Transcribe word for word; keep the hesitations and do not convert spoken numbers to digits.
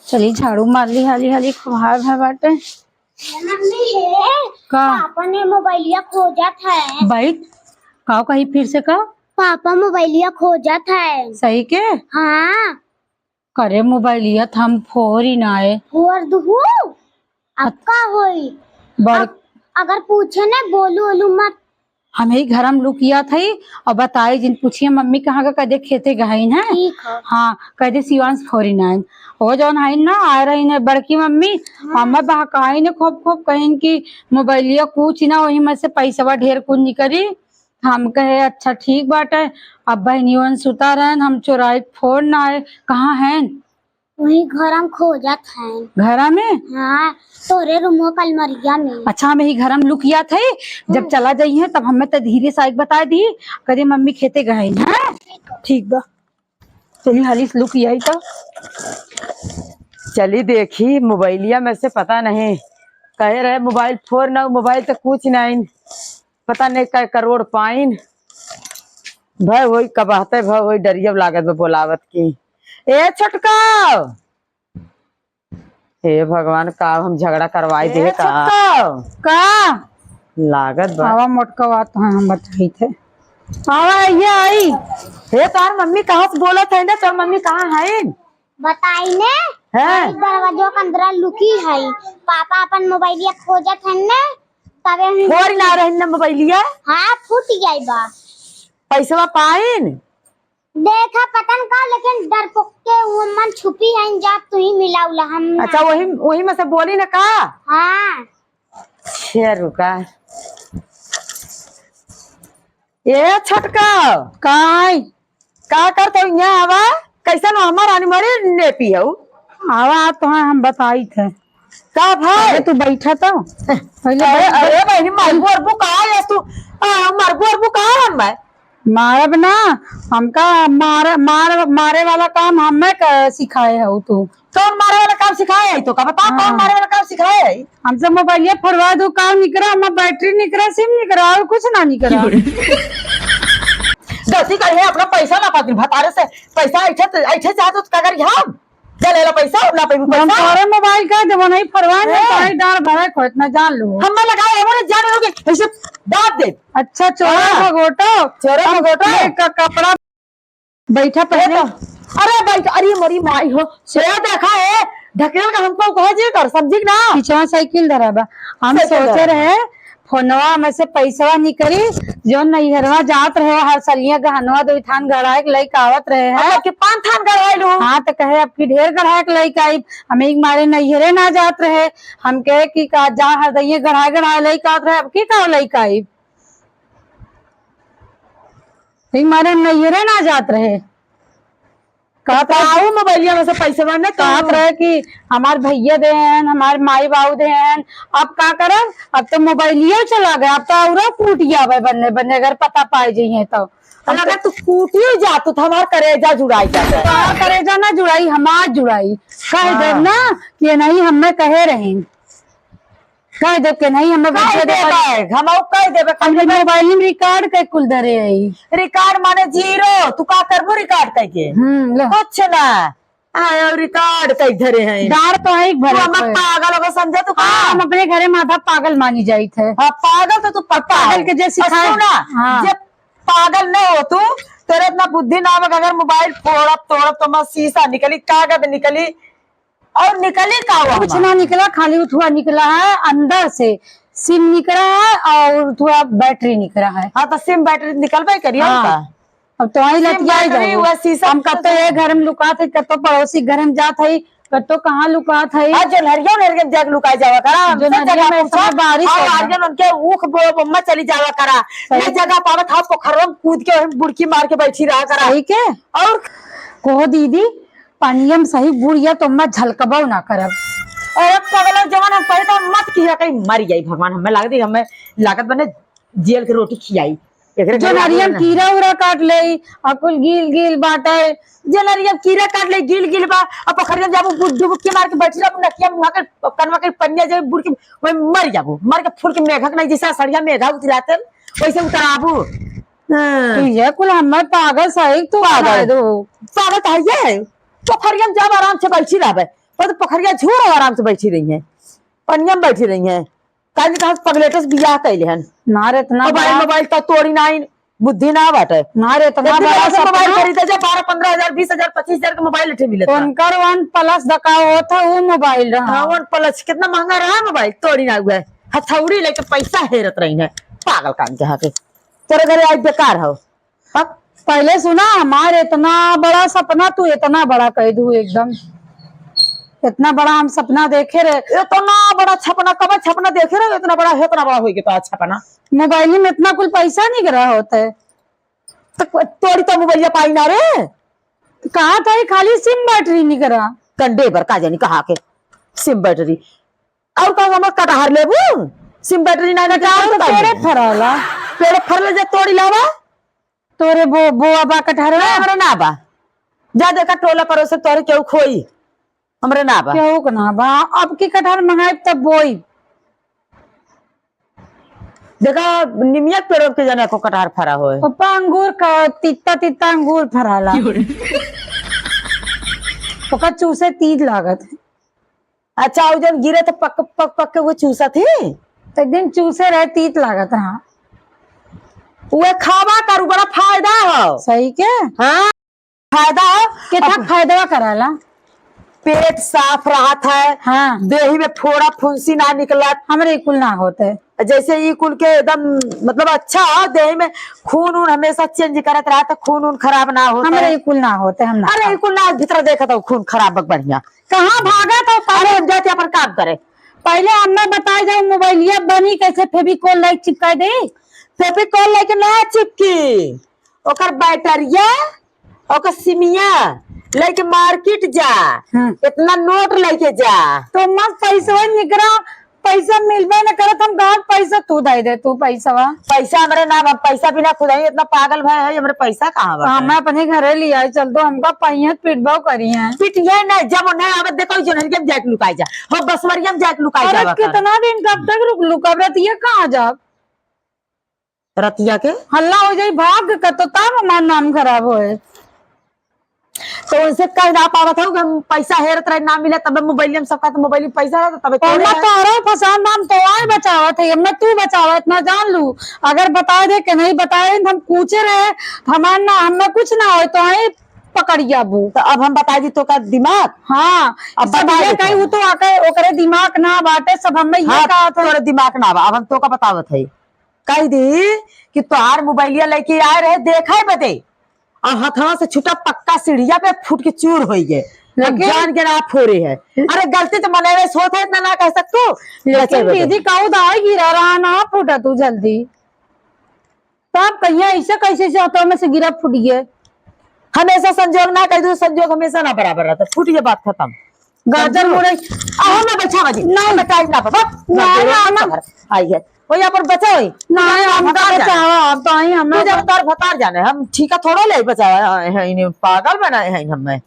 चली झाड़ू मार ली हाली हाली, खुहार भर बाटे। मम्मी, हे, का? पापा ने मोबाइलिया खोजत है। बैठ, का कही फिर से का? पापा मोबाइलिया खोजत है। सही के? हाँ। करे मोबाइलिया त हम फोरी नाए। फोर दुहु? अब का होई? बड़ अब अगर पूछे ने, बोलू ओलू मत। हम यही घर में लुकिया थई और बताई जिन, पूछिए मम्मी कहाँ का, कह दे खेते गहन है। ठीक है। हाँ, कह दे शिवांश फोरी नाइन। वो जौन है ना, आ रही ने बड़की मम्मी, हाँ। मम्मा बहकाई ने खूब खूब कहिन कि मोबाइलिया कुछ ना, वही में से पैसवा ढेर कुछ निकली। हम कहे अच्छा ठीक बाटे। अब बहनियों सुता रहन, हम चोराई फोन ना आए, कहाँ हैं? वही घर में खोजत हैं। घरा में? हाँ, तोरे रूमो के अलमरिया में। अच्छा, हम यही घर में लुकिया थे, जब हम्म। चला जाई है तब हमें तो धीरे से आइके बताए दी, कदे मम्मी खेते गए हैं। ठीक बा, चली हाली से लुकिया ही तो। चली देखी मोबाइलिया में से पता नहीं, कहे रहे मोबाइल फोर ना, मोबाइल तो कुछ नहीं, पता नहीं कै करोड़ पाइन। भय होई कबहते, भय होई डरियब लागत बा बोलावत की। ए छोटका, हे भगवान, का हम झगड़ा करवाई दे ए का? छोटका, का? लागत बा। आवा मोटका बात, हाँ, हम बताई थे। आवा, ये आई। हे, तोर मम्मी कहाँ से बोलत है ना? तोर मम्मी कहाँ है? बताई ने? हैं? दरवाजो के अंदर लुकी है। पापा अपन मोबाइलिया खोजत है ने, तबे हम फोड़ ना रही ना मोबाइलिया? हाँ, फूट गई बा। पैसवा पाइन? देखा पता न का, लेकिन डरपोक के वो मन छुपी है, जा तू ही मिला उला, हम ना। अच्छा, वही, वही में से बोली ना का? हाँ। छे रुका। ए छोटका। काय? का करत हो यहाँ आवा? कैसन हो हमार रानी मरी नेपी हो? आवा, तो हाँ, हम बताई थे। का भाई? अरे, तू बैठा तो। पहले अरे, बैठ, अरे बैठ। बहनी, मरबू अरबू कहाँ है तू? आ, मरबू अरबू कहाँ है मैं? मारब ना, हमका मार, मार, मारे वाला काम हमें क-, सिखाए हो तू। कौन मारे वाला काम सिखाए है तो का? बता, कौन हाँ। मारे वाला काम सिखाए है? हमसे मोबाइलिया फोड़वा दू, काम निकरा, हमार बैटरी निकरा, सिम निकरा, और कुछ ना निकरा। गलती करी है, अपना पैसा ना पाती, भतारे से पैसा ऐठे, ऐठे चाहत हो तो का करी हम? चल, एला पैसा, ना पैबू हम पैसा। तोरे मोबाइल का देबो नहीं, फरवा नहीं, हाँ। तोरे डांड भरे को इतना जान लो। हम ना लगाए, हमरे जान लोगे, ऐसे दाब दे। अच्छा, चोरा हाँ। भगोटो। चोरा हम भगोटो। ये क-, कपड़ा बैठा ये पहले। तो, अरे बैठ, अरे मोरी माई हो, सोया देखा है, ढकेल का हमको कहे जे कर, समझी ना? पीछवा साइकिल धरा बा। हम साइकिल सोचे धरा। रहे, फोनवा में से पैसवा निकली, जो नैहरवा जात रहे, हर सलिया गहनवा दो थान गढ़ाए के लइके आवत रहे हैं। अब के पाँच थान गढ़ाए लू। हाँ, तो कहे, अब की ढेर गढ़ाए के लइके आई, हम एक मारे नैहरे ना जात रहे, हम कहे कि का जा हर दइये गढ़ाए गढ़ाए लइके आवत रहे, अब की का लइके आई, एक मारे हम नैहरे ना जात रहे। कहत रहे ताऊ मोबाइलिया में से पैसे बने कहत रहे कि हमार भैया देहन, हमार माई बाबू देहन, अब का करब? अब तो मोबाइलियो चला गया, अब तो औरो कूट जावे बन्ने बन्ने, अगर पता पाए जइहे तो। अगर तू कूटियो जात तो हमार करेजा जुड़ाई जात। तोहार करेजा ना जुड़ाई, हमार जुड़ाई। कह देब हाँ। ना कि नहीं, हमें कहे रही। कह देब के नहीं, हमें कह बच्चे देबे, देबे। हम कह देबे, कह हम देबे। मोबाइल में रिकॉर्ड के कुल धरे आई। रिकॉर्ड माने जीरो, तू का करबू रिकॉर्ड कह के? हम्म, ले। कुछ ना। आयो रिकॉर्ड कह धरे हैं। डार तो है एक तू भरे हमें पे। पागल होगा समझे तू का? हाँ, हम अपने घरे माथा पागल मानी जाइत है। हाँ, पागल तो तू पक्का पागल है। के जे और सिखाए। सुना, हाँ। जे पागल नहीं हो तू, तेरे इतना बुद्धि ना होगा, अगर मोबाइल फोड़ब, तोड़ब तो मैं शीशा निकली, कागज निकली, और निकली का हुआ कुछ हमार? ना निकला, खाली उठुआ निकला है अंदर से, सिम निकला है और उठुआ बैटरी निकला है। हाँ, तो सिम बैटरी निकलबे करिए हाँ। का? अब तो वहीं सिम लतियाई बैटरी जाओ। हुआ शीशा हम कत्तो ये घर में लुकात है, कत्तो पड़ोसी घर में जात है, कत्तो कहाँ लुकात है। हाँ, जो नरिया, नरिया में जाके लुकाई जावा करा, हमसे जोनहरिया जगह में पूछा, सब बारिश और होगा। आगे उनके ऊख बो-, बोम्मा चली जावा करा। सही। नहीं जगह पावत, हाँ, पोखरवा में कूद के वहीं बुड़की मार के बैठी रहा करा। सही के? और कहो दीदी, पानिया में सही बुढ़िया तो मैं झलकबो ना करब। अरे पगला जवान, हम कहे तो मत किया, कहीं मर जाई भगवान, हमें लागत है, हमें लागत बने जेल के रोटी खियाई। एकरे जो घर नरिया में वाले कीड़ा उड़ा काट ले, आ कुल गील गील बाटे। जे नरिया में कीड़ा काट ले, गील गील बा, आ पोखरिया में जाबू, बुक डुबकी मार के बैठ जाबू, नकिया मुहा के, कनवा के पनिया जाबू, बुड़ के, वही मर जाबू, मर के फूल के मेघक नहीं, जैसे सड़िया मेघा उतराते, वैसे उतराबू। हाँ। तू ये कुल हमें पागल सही, तू पागल। बना दो। पागल तो है ये। पोखरिया में जाब, आराम से बैठी रहबे। वो तो पोखरिया झूर है, आराम से बैठी रही है, पनिया में बैठी रही है। काहे नहीं कहा पगलेटे से बियाह कैले हन। ना रे, इतना मोबाइल, बड़ा मोबाइल तो तोड़ी ना, बुद्धि ना बाटे। ना रे, इतना इतने बड़ा बड़ा से मोबाइल सपना। खरीदे जा, बारह, पन्द्रह हजार, बीस हजार, पच्चीस हजार के मोबाइल इठे मिलत बा। उनकर OnePlus दका होत है, वो मोबाइल रहा। हाँ, OnePlus कितना महंगा रहा मोबाइल, तोड़ी ना हुआ। हथौड़ी लेके पैसा हेरत रही है, पागल काम के हाथे। तोरे घरे आज बेकार हो। अब पहले सुना, हमार इतना बड़ा सपना, तू इतना बड़ा कह दू एकदम। इतना बड़ा हम सपना देखे रहे। इतना बड़ा सपना, कब सपना देखे रहे, इतना बड़ा, इतना बड़ा होई के तो सपना। मोबाइल में इतना कुल पैसा निकरा होता है। तो तोड़ी तो मोबाइलिया पाई ना रे। कहा था ये खाली सिम बैटरी निकरा। कंडे भर का जानी कहा के सिम बैटरी। और का हमर कटहर लेबू? सिम बैटरी ना निकरा कटहर और तो का पेड़े लेबू? फराला। पेड़े फरले जा तोड़ी लावा। तोरे बो-, बोआ बा कटहरवा? ना, हमरे ना बा। जा देखा टोला परोसे तोरे केहू खोई। हमरे ना बा। केहू के ना बा। अब की कटहर मंगाई तब बोई। देखा, निमिया के पेड़ों के जाने को कटहर फरा होए। पप्पा, अंगूर का तीता तीता अंगूर फराला। ओकर चूसे तीत लागत है। अच्छा, उ जन गिरे तो पक, पक, पक के वो चूसत ही? तो एक दिन चूसे रहे, तीत लागत रहा। उहे खावा करू, बड़ा फायदा हो। सही के? हाँ, फायदा हो। कितना अब फायदा कराला? पेट साफ रहत है, हाँ। देही में फोड़ा फुंसी ना निकलत। हमरे कुल ना होते। जैसे ई कुल के एकदम, मतलब, अच्छा हो, देही में खून उन हमेशा change करत रहत, खून उन खराब ना होत हमरे है। ई कुल ना होते, हम ना अरे, खाते। ई कुल ना, भीतर देखत हो, खून खराब बक बढ़िया। कहाँ भागत हो? अरे, हम जाते अपन काम करे। पहले हमें बताए जाओ, मोबाइलिया बनी कैसे, फेविकोल लाइक चिपका दे। फेविकोल लेके ना चिपकी, ओकर बैटरिया, ओकर सिमिया लेके मार्केट जा, हम्म। इतना नोट लेके जा। तो मत पैसवा निकरा, पैसा मिलबे न करत, हम कहा पैसा तू दे दे, तू पैसवा। पैसा हमरे नाम, हम पैसा बिना खुदाई इतना पागल भय है, हमरे पैसा कहाँ बा? हम अपने घरे ले आए, चल तो हमका पहियत पिटबाव करी है। पिटिए ना, जब नहीं आवत देखो, जोनहरिया में जाके लुकाई जा, हो बसवरिया में जाके लुकाई अरे जा। कितना दिन कब तक रुक लू, कब रतिया कहाँ जाब? रतिया के हल्ला हो जाई भाग के, तो तब हमार नाम खराब होए। तो उनसे कह ना पावत हो कि हम पैसा हेरत रहे, ना मिले, तब मोबाइल में सबका तो मोबाइल में पैसा रहता, तब तो तोहरा फसाद नाम तो आए बचावत है, हमने तू बचावत ना जान लू। अगर बता दे के नहीं बताए, हम पूछे रहे, हमार ना, हमें कुछ ना होए, तो आई पकड़िया बू। तो अब हम बता दी तो का दिमाग? हाँ, अब सब बता ये दे कही, तो। वो तो आके ओकरे दिमाग ना बाटे, सब हमें ये हाँ, कहा था। तोरे दिमाग ना बा, अब हम तो का बतावत है। कह दी कि तोहार मोबाइलिया लेके आए रहे देखे बदे, और हथवा से छूटा पक्का सीढ़िया पे फूट के चूर होई गए। हम लेकिन जान के ना फोरे है। अरे गलती तो मने में होत है, इतना ना कह सकतू। लेकिन बचे बचे। दीदी, कहू दाई गिरा रहा ना, फूटा तू जल्दी। तब कहिया ऐसे कैसे से हथवा में से गिरा फूट गए? हमेशा संजोग ना कह दू, संजोग हमेशा ना बराबर रहता, फूट गए, बात खत्म। गाजर समझू? मुरई। अहो ना बैठा बाजी। नहीं। ना टाइम ना पावा। ना, ना, ना, ना। आई है। वही अपन बचा होई। ना, ना, हम भतार जाने। बचावा, अब तो आई हम तू ना जब तोर भतार जाने, हम ठीका थोड़ा ले बचावा है, इन्हें पागल बनाए हैं हमें।